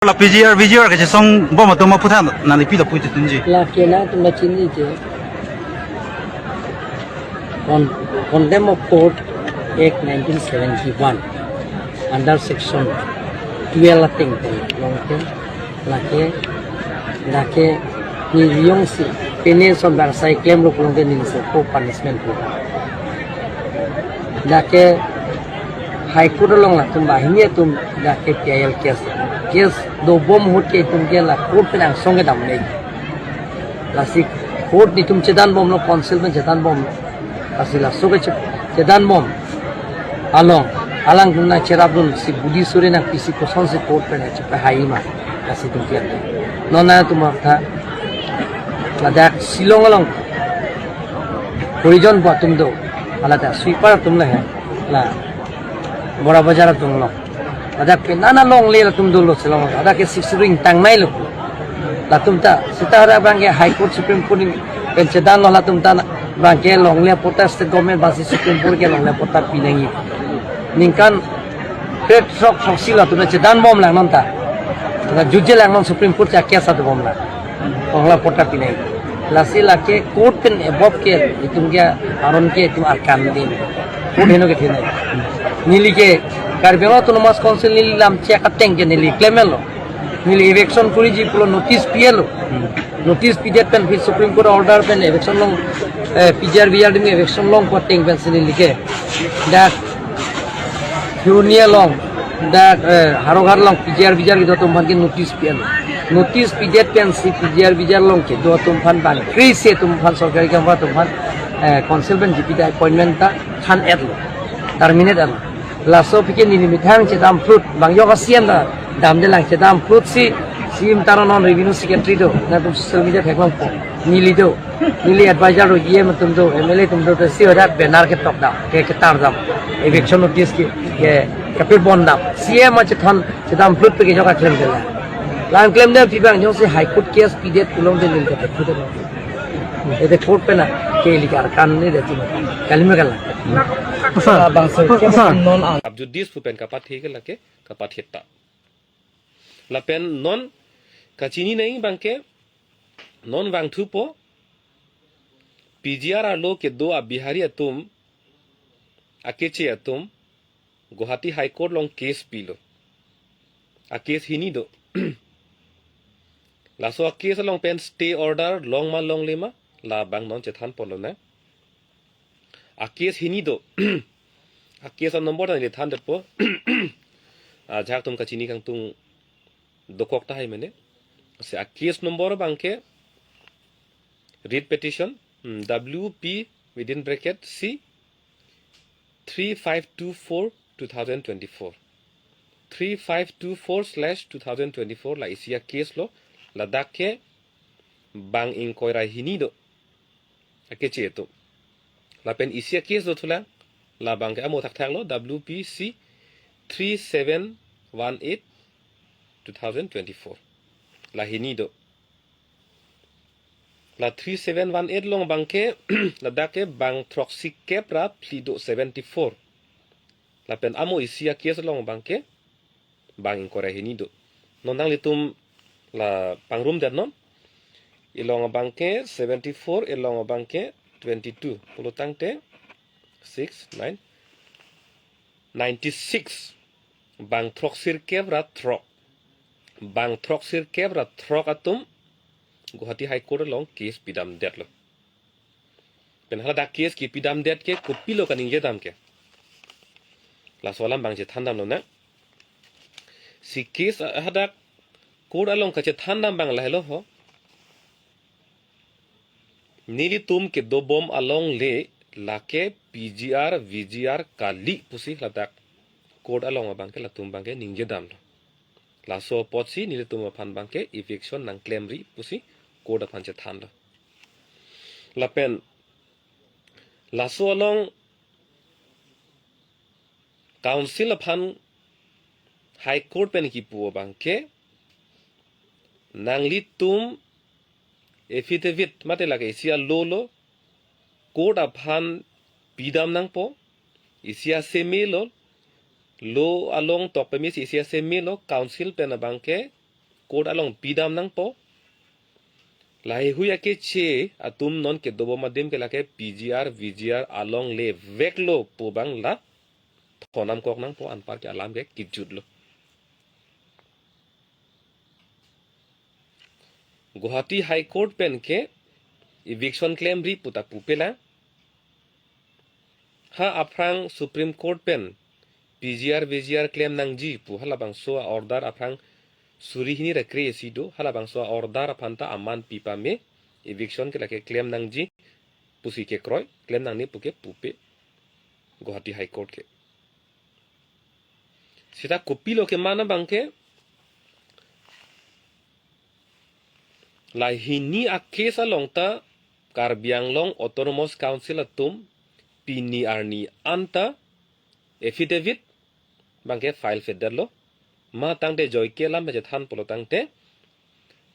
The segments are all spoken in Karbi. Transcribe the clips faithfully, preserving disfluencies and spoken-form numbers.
La P G R, V G R kachesong bom atum aphuthak nangli pi lapu chethanji. La kena atum chiniji. Con-, contempt of court Act nineteen seventy-one under section twelve ateng pen longke, lake, lake neli jongsi pene son barsai klemlo pulote nelisi ko punishment pu. Lake High Court along latum banghini atum lake P I L case, case dobom ahut ke itum ke la court pen angsong kedam le. Lasi court netum chedan bomlo, council pen chedan bomlo. Lasi laso ke che-, chedan bom along, alangtum nangcherapdunsi budi suri nangpisi kosonsi court pen chepahai ma, lasi itum kian. Non nangtum artha ladak Shillong along horijon pu atum do, ladak sweeper atum le he, la Bora Bazar atum lo. Ladak penang alongle latum dolo Shillong. Ladak ke six ring tang nai lo. Latum ta, seta ladak abang ke High Court, Supreme Court pen chedanlo, latum ta abang ke longle patta state government bangsi Supreme Court ke longle patta pinangji. Ningkan kre throk throksi latum ta chedan bomlang non ta. Na jutje lang non Supreme Court cha case adu bomlang. Longle patta pinangji. Lasi lake court pen above ke itum ke aron ke itum arkan din. Court heno kethenei. Neli ke Karbi Anglong Autonomous Council neli lam chek ateng ke neli klemlo. Neli eviction koriji pulo notice pilo. Notice pidet pen phi Supreme Court order pen eviction long, eh, P G R V G R adim eviction longpo ateng pensi neli ke dak Kheroni along, dak, eh, Howraghat along P G R V G R kedo atum aphan ke notice pilo. Notice pidet pensi P G R V G R along kedo atum aphan bang kre-isi atum aphan, sorkari gaonbura atum aphan, eh, council pen G P ta appointment ta than-etlo, terminate etlo. Laso aphi ke neli methang chedam phrut, bang yok a-C M ta damdelang, chedam phrutsi C M ta non revenue secretary do, latum social media theklongpo, neli do, neli advisor do, E M atum do, M L A atum do, si hadak banner ketok dam, ke ketar dam, eviction notice ke, ke kapebon dam. C M achethan chedam phrut pen ke yok aklemdelang. La klemdetji abang jongsi High Court case pidet pulote neli ke phrut lo. Ede court pen ke ili ke arkan ni de tu. Kali me kala. Sir, Bang sir, sir. Non ang. Abjudis pu pen kapathe ke lake, kapathe ta. Lapen non kachini nai abang ke, non vangthupo, P G R arlo kedo a-Bihari atum, akeche atum, Guwahati High Court along case pilo. A-case hini do. Laso a-case along pen stay order long ma longle ma, labang non chethan ponlo na. A-case hini do. A-case a-number ta neli thandetpo. Ajahak atum kachini kangtung dokok tahai mene. Si a-case number abang ke writ petition, hmm, W P within bracket C three five two four two thousand twenty-four. Three five two four slash two thousand twenty-four la isi a-case lo, ladak ke bang ingkoi ra hini do. Akeche atum. Lapen isi a-case do thulang, labang ke amo thakthak lo, W P C three seven one eight two thousand twenty-four. La hini do. La three seven one eight along abang ke, ladak ke bang throksi kep ra phli do, seventy-four. Lapen amo isi a-case along abang ke bang ingkoi ra hini do. Non nanglitum la pangrumdet non. Ilong abang ke seventy-four, ilong abang ke twenty-two. Pulo tangte six, nine, ninety-six. Bang throksi kep ra throk. Bang throksi kep ra throk atum Guwahati High Court along case pidamdetlo. Pen haladak case kipidamdet ke kopilo kaningjedam ke. Laso alam abang chethandamlo na. Si case a-, hadak court along kachethandam abang lahelo ho. Nelitum kedobom alongle lake P G R, V G R kali pusi ladak court along abang ke latum abang ke ningjedamlo. Laso apotsi nelitum aphan abang ke eviction nangklemri pusi court aphan chethanlo. Lapen laso along council aphan High Court pen kipu abang ke nanglitum affidavit mate lake isi a-law lo, court aphan pidam nangpo, isi a-seme lo, law along tok pemisi isi a-seme lo, council pen abang ke court along pidam nangpo. Laheihui akeche atum non kedobom adim ke lake P G R, V G R alongle veklo pu abang la thonam kok nangpo, anparke alam ke kejutlo. Guwahati High Court pen ke eviction klemri pu ta pupe lang. Ha aphrang Supreme Court pen P G R V G R klem nangji pu halabangso a-order aphrang suri hini ra kre-isi do, halabangso a-order aphan ta aman pi pame, eviction ke lake klem nangji pusi kekroi, klem nangne pu ke pupe Guwahati High Court ke. Seta kopilo keman abang ke, lahini a-case along ta Karbi Anglong Autonomous Council atum pini arni anta affidavit abang ke file fetdetlo. Ma tangte joike alam chethan pulo tangte,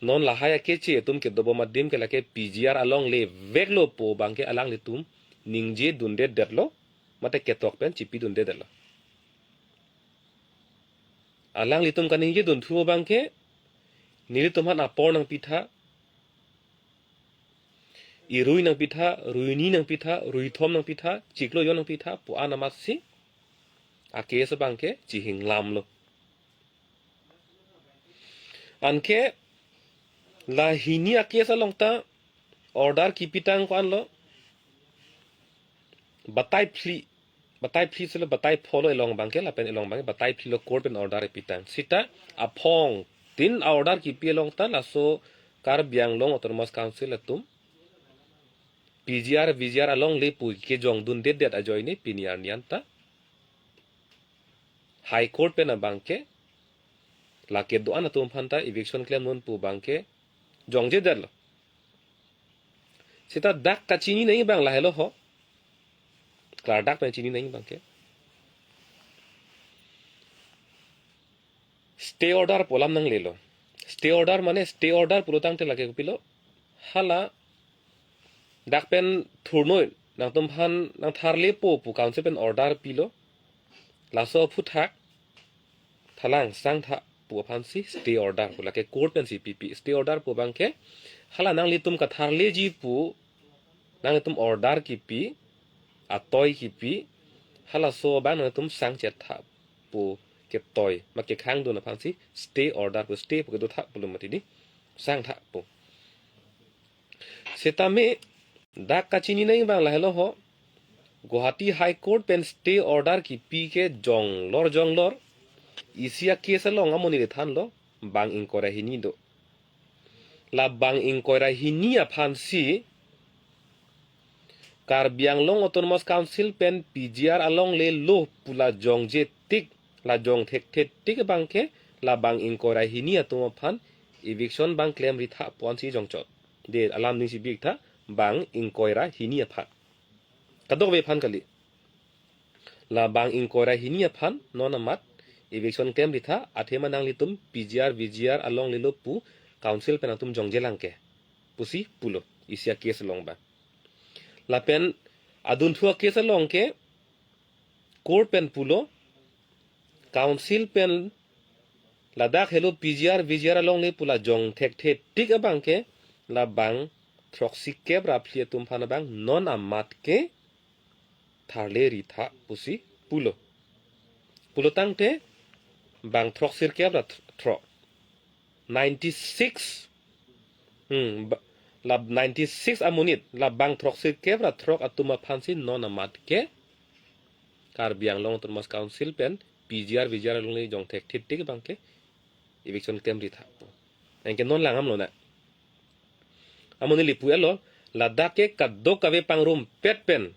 non lahai akeche atum kedobom adim ke lake P G R alongle veklo pu abang ke alanglitum ningje dundedetlo, mate ketok pen chipidundedetlo. Alanglitum kaningje dunthu abang ke, nelitum aphan apor nangpitha, irui nangpitha, ruini nangpitha, ruithom nangpitha, chiklo jon nangpitha pu an amatsi a-case abang ke chihinglamlo. Anke lahini a-case along ta order kipitang ko-anlo, batai phli, batai phli silo, batai pholo elong abang ke, lapen elong abang ke batai phli lo court pen order ipitang. Seta aphongtin a-order kipi along ta laso Karbi Anglong Autonomous Council atum P G R V G R alongle pu kejongdundedet ajoine pini arni anta High Court pen abang ke lake do-an atum aphan ta eviction klemnon pu abang ke jongjedetlo. Seta dak kachini nangji abang lahelo ho. Klardak pen chini nangji abang ke, stay order pu alam nanglelo. Stay order mane, stay order pulo tangte lake kopilo, hala dak pen thurnoi nangtum aphan nangtharlepo pu council pen order pilo, laso aphuthak thalang sangtha pu aphansi stay order pu, lake court pensi pipi. Stay order pu abang ke hala nanglitum katharleji pu nanglitum order kipi, atoi kipi, halaso abang nanglitum sangchetha pu ketoi ma kekhangdun aphansi stay order pu, stay pu kedotha pulo mati di, sangtha pu. Setame dak kachini nangji abang lahelo ho. Guwahati High Court pen stay order kipi ke jonglor jonglor isi a-case along amonit le thanlo, bang ingkoi ra hini do. La bang ingkoi ra hini aphansi Karbi Anglong Autonomous Council pen P G R alongle lo pu la jongje tik, la jong thekthe tik abang ke, la bang ingkoi ra hini atum aphan eviction bang klemritha pu ansi jongchot. De alam ning si bik tha, bang ingkoi ra hini aphan. Kadokave aphan kali. La bang ingkoi ra hini aphan non amat eviction klemritha, athema nanglitum P G R V G R alongle lo pu council pen atum jongjelang ke pusi pulo isi a-case along abang. Lapen adunthu a-case along ke court pen pulo, council pen ladak helo P G R V G R alongle pu la jong thekthe tik abang ke, la bang throksi kep ra phli atum aphan abang non amat ke tharleritha pusi pulo. Pulo tangte bang throksir kep ra th-, throk, ninety six, hmm, ba-, la ninety six amonit, la bang throksir kep ra throk atum aphansi non amat ke Karbi Anglong Autonomous Council pen P G R V G R alongle jong thekthe tik abang ke eviction klemritha pu. Anke non langdamlo na. Amonit le pu-etlo, ladak ke kadokave pangrumpet pen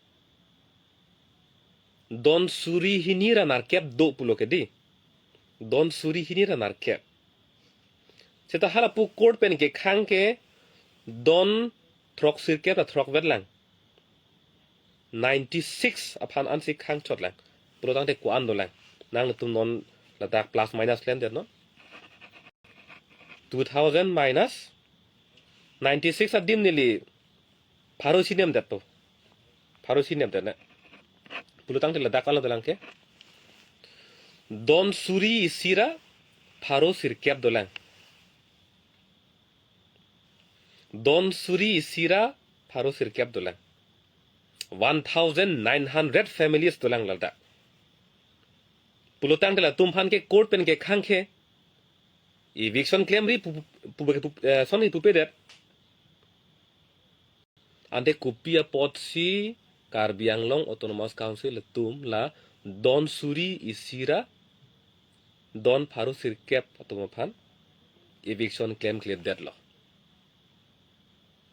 don suri hini ra nerkep do pulo ke di. Don suri hini ra nerkep. Seta halapu court pen kekhang ke don throksir kep ra throkvet lang. Ninety six aphan ansi khangchot lang. Pulo tangte ko-an dolang. Nanglitum non ladak plus minus klemdet non. Two thousand minus ninety six adim neli pharo isi nemdet po. Pharo isi nemdet ne. Pulo tangte ladak ko-anlo dolang ke, don suri isi ra pharo sirkep dolang. Don suri isi ra pharo sirkep dolang. One thousand nine hundred families dolang ladak. Pulotangte latum aphan ke court pen kekhang ke eviction klemri pu, pu, pu, pu, eh, sonni pupedet. Ante kopi apotsi Karbi Anglong Autonomous Council atum la don suri isi ra don pharo sirkep atum aphan eviction klemkledetlo.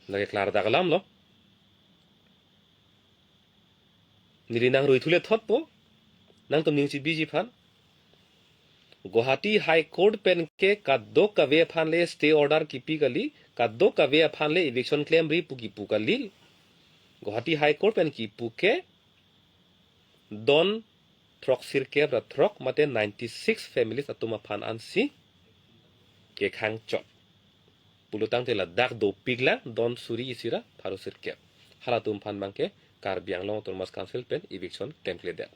Lake klardak alamlo. Neli nang ruithule thotpo. Nangtum ning chibiji aphan. Guwahati High Court pen ke kadokave aphan le stay order kipi kali, kadokave aphan le eviction klemri pu kipu kali. Guwahati High Court pen kipu ke don throk sirkep ra throk mate ninety six families atum aphan ansi kekhang chot. Pulotangte ladak dopiklang don suri isi ra pharo sirkep. Halatum aphan abang ke Karbi Anglong Autonomous Council pen eviction klemkledet.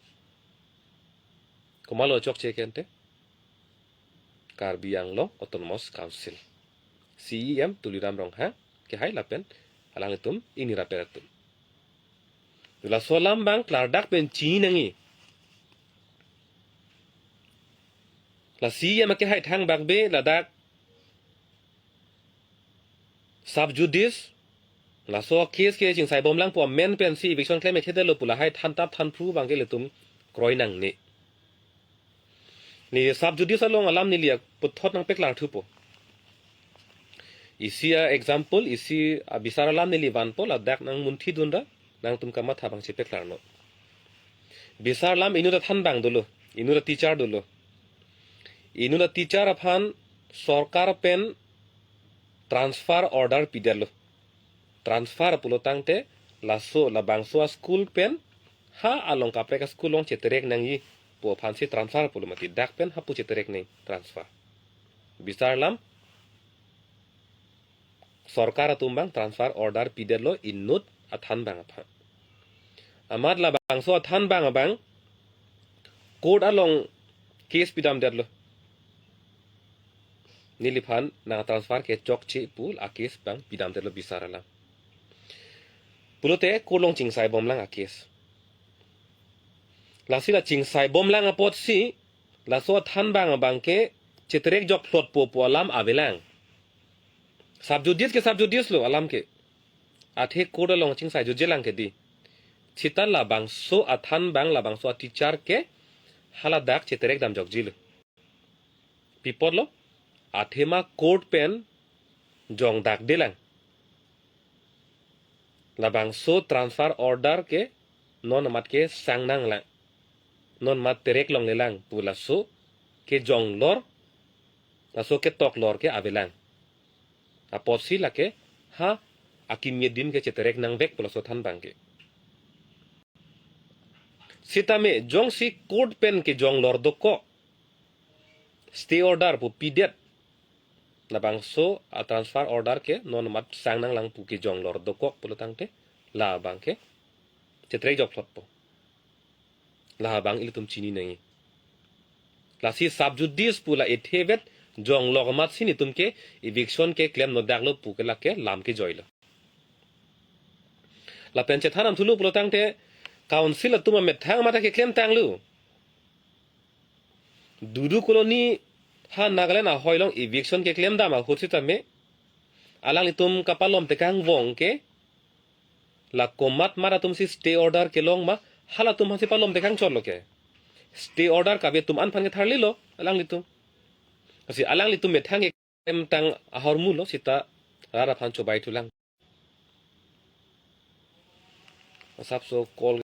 Komatlo chokche ke ante? Karbi Anglong Autonomous Council C E M Tuliram Ronghang kehai lapen alanglitum ingni rapet atum. Laso alam abang klardak pen chini nangji. La C E M akehai thangbak be ladak sub judice, laso case ke chingsaibomlang pu amen pensi eviction klem ekhedetlo pu lahai thantap thanphru abang ke ilitum kroi nangne. Neli sub judice along alam neli puthot nangpeklar thupo. Isi a-example, isi abisar alam neli vanpo, ladak nangmunthi dunra, nangtum kamatha abang chepeklarnon. Bisar alam inut athan abang dolo, inut a-teacher dolo. Inut a-teacher aphan sorkar pen transfer order pidetlo. Transfer pulotangte laso labangso a-school pen ha along kaprek a-school along cheterek nangji pu aphansi transfer pulo mati, dak pen hapu cheterek nangji, transfer. Bisar alam sorkar atum abang transfer order pidetlo inut athan abang aphan. Amat labangso athan abang abang court along case pidamdetlo. Neliphan nang transfer ke chokche pu a-case abang pidamdetlo bisar alam. Pulote court along chingsaibomlang a-case. Lasi la chingsaibomlang apotsi laso athan abang abang ke cheterek jokplotpo pu alam avelang. Sub judice ke sub judice lo alam ke. Athe court along chingsai judgelang ke di. Sita labangso athan abang, labangso a-teacher ke haladak cheterek damjokjilo. Pi apotlo? Athema court pen jongdakdelang. Labangso transfer order ke non amat ke sang nanglang, non amat terek longlelang pu laso kejonglor, laso ketoklor ke avelang. Apotsi lake ha akimi adim ke cheterek nangvek pu laso athan abang ke. Sitame jongsi court pen kejonglor dokok, stay order pu pidet, labangso a-transfer order ke non amat sang nanglang pu kejonglor dokok pulotangte, labang ke cheterek jokplotpo. Labang ilitum chini nangji. Lasi sub judice pu la ethevet jonglok amatsi netum ke eviction ke klemnodaklo pu ke lake lam kejoilo. Lapen chethan damthulo pulotangte council atum amethang amat keklemtanglo. Dudu Colony ha Nagaland ahoi along eviction keklem dam ahut sitame alanglitum kapalom tekang vong ke la komat mat atumsi stay order kelong ma, halatum aphansi palom tekang chotlo ke. Stay order kave atum an aphan ketharlilo alanglitum. Lasi alanglitum methang keklemtang ahormulo sita rat aphan chobai thulang. Asapso call